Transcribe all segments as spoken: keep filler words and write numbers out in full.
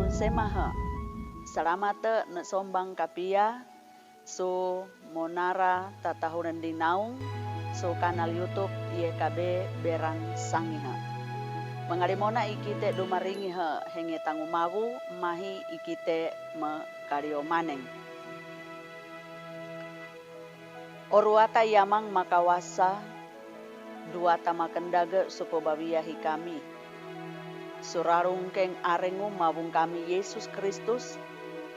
Semahe. Salamate ne sombang kapia, su monara tatahuren dinaung, su kanal YouTube Y K B Berang Sangihe. Mengalimona ikite dumaringihe henge tangu mawu, mahi ikite me kalio maneng. O Ruata Yamang makawasa, duata makendage supo bawia hikami. Surarung keng arengu mawung kami Yesus Kristus,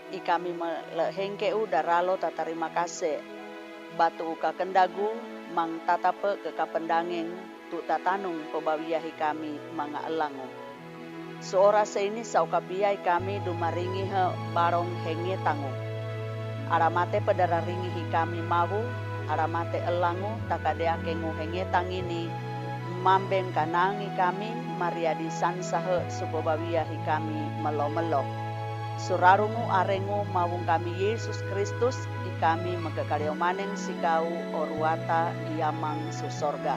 ikami melehengkeu daralo tatarima kase, batu uka kendagu mang tatape ke kapendangeng tu tatanung pebawia hikami manga elangu. Suora seini sau kapia ikami dumaringihe barong henge tangu. Alamate pedararingi hikami mawu, alamate elangu takadeakengu henge tangini, mambeng kanangi kami mariadi sansahe supo bawia hikami melo-melo. Surarungu arengu mawung kami Yesus Kristus, ikami mekekalio maneng sikau o Ruata Yamang su sorga.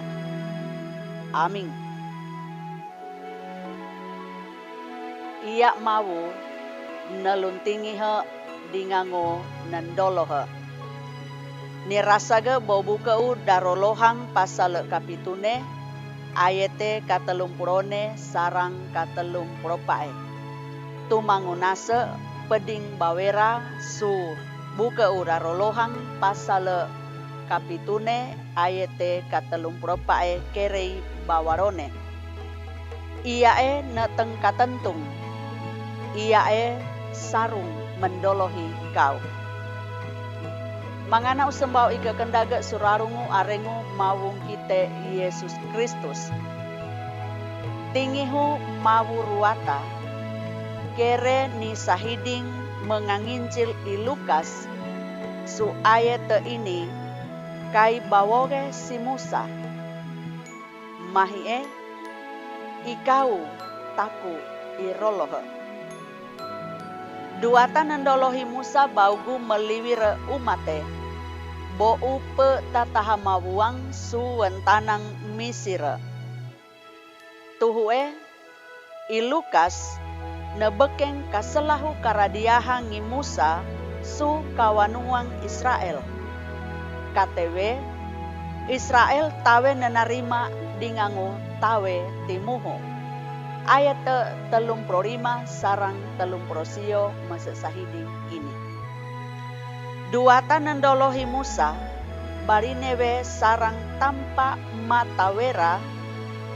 Amin. Ia mawu neluntingihe dingango nendolohe. Nirasage bobukeu darolohang pasale kapitune, ayete katelumpulone sarang katelumpulopae. Tumangunase peding bawera su bukeu darolohang pasale kapitune ayete katelumpulopae kerei bawalone. Iae ne tengkatentung, iae sarung mendolohi kau. Mangana usembau ikekendage surarungu arengu mawung kite Yesus Kristus. Tingihu mawu Ruata, kere ni sahiding mengangincil i Lukas, su ayete ini kai bawoge si Musa. Mahie, ikau taku irolohe. Duata nendolohi Musa baugu meliwire umate, bou pe tatahamawuang su wentanang Misire. Tuhue, i Lukas, nebekeng kaselahu karadiaha ngi Musa su kawanuang Israel. Katewe, Israel tawe nenarima dingango tawe timuhu. Ayete telumpulo lima sarang telumpulo sio mese sahidi ini. Duata nendolohi Musa, balinewe sarang tampa matawera,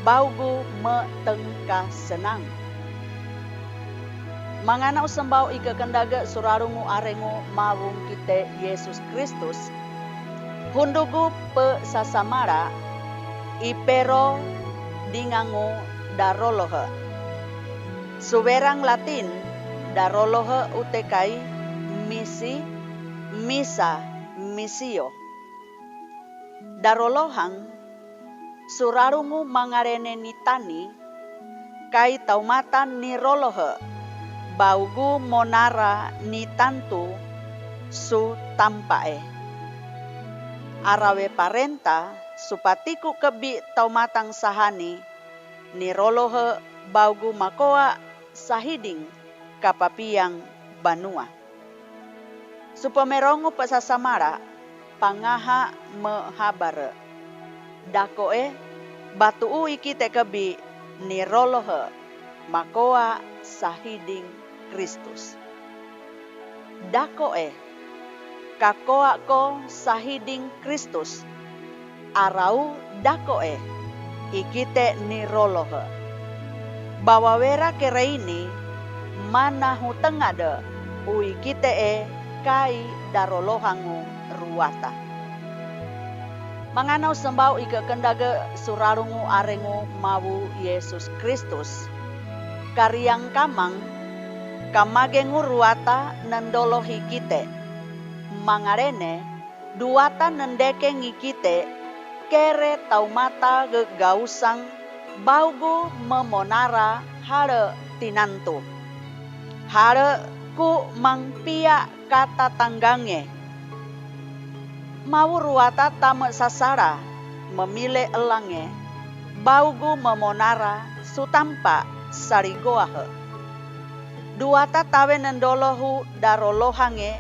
baugu me tengkasenang. Mangana usembau ikekendage surarungu arengu mawung kite Yesus Kristus, hundugu pe sasamala, ipero dingangu darolohe. Suwerang Latin, darolohe utekai misi, misa, misio. Darolohang, surarungu mangalene ni tani, kai taumatan ni rolohe, baugu monara ni tantu su tampae. Arawe parenta, su patiku kebi taumatang sahani, ni rolohe baugu makoa sahiding kapapiang banua. Supamerongu pesasamala, pangaha mehabare. Dakoe, batuu ikite kebi ni rolohe, makoa sahiding Kristus. Dakoe, kakoa ko sahiding Kristus. Arau dakoe, ikite ni rolohe. Bawawera kereini, manahutengade, uikitee kai darolohangu Ruata. Mangana usembau ikekendage surarungu arengu mawu Yesus Kristus. Kariang kamang, kamagengu Ruata nendolohi kite. Mangalene, duata nendeke ngi kite, kere taumata gegausang, baugu memonara hale tinantu. Hale ku mangpia katatanggange. Mawu Ruata tame sasala, memile elange, baugu memonara sutampa saligoahe. Duwata tawe nendolahu darolohange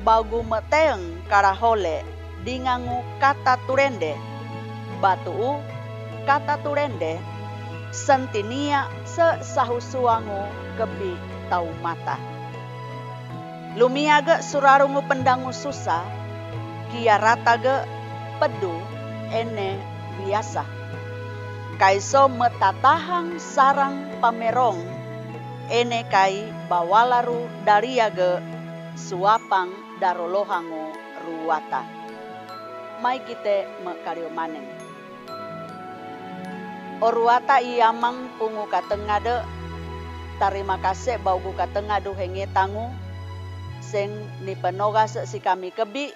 bawgu meteeng kalahole dingangu kata tulende, batu'u kata tulende sentinia se sahusuangu kebi taumata. Lumiage suralungu pendangu susa, kia ratage pedu ene wiasa. Kaiso metatahang sarang pamerong, ene kai bawalaru daliage suapang darolohangu ruwata. Mai kite mekalio maneng. O ruwata i amang pungu katengade, tarima kase bawgu katengadu hengetangu, seng nipenogase si kami kebi,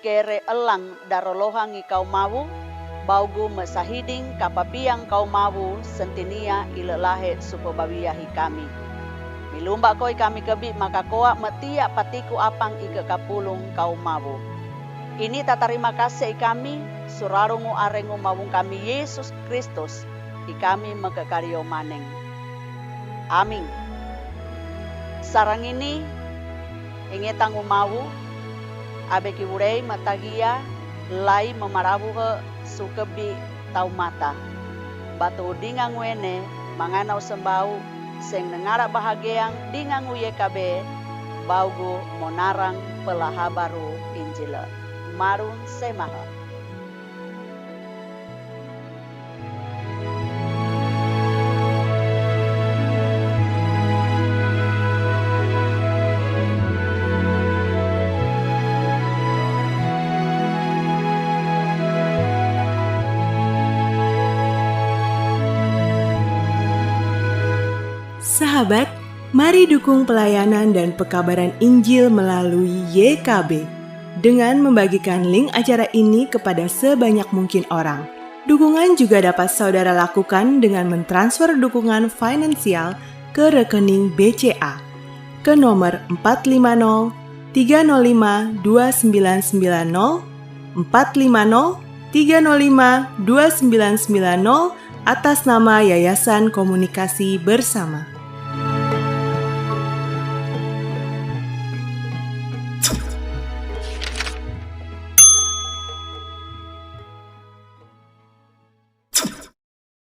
kere elang darolohangi kau mawu, bawgu mesahiding kapapiang kau mawu sentinia ilelahe supebawiahi kami. Milumba ko i kami kebi makakoa metia patiku apang ike kapulung kau mawu. Ini tatarima kase i kami, suralungu arengu mawung kami Yesus Kristus, i kami mekekalio maneng. Aming. Sarangini, ingetangu mawu, abe kiwulei metagia, lai memalawuhe sukebi taumata. Batu'u dingangu ene, manganau sembau, seng nengala bahageang dingangu Y K B, bawgu monarang pelahabaru Injile. Marun semahe. Sahabat, mari dukung pelayanan dan pekabaran Injil melalui Y K B dengan membagikan link acara ini kepada sebanyak mungkin orang. Dukungan juga dapat saudara lakukan dengan mentransfer dukungan finansial ke rekening B C A ke nomor empat lima nol tiga nol lima dua sembilan sembilan nol, empat lima nol tiga nol lima dua sembilan sembilan nol, atas nama Yayasan Komunikasi Bersama.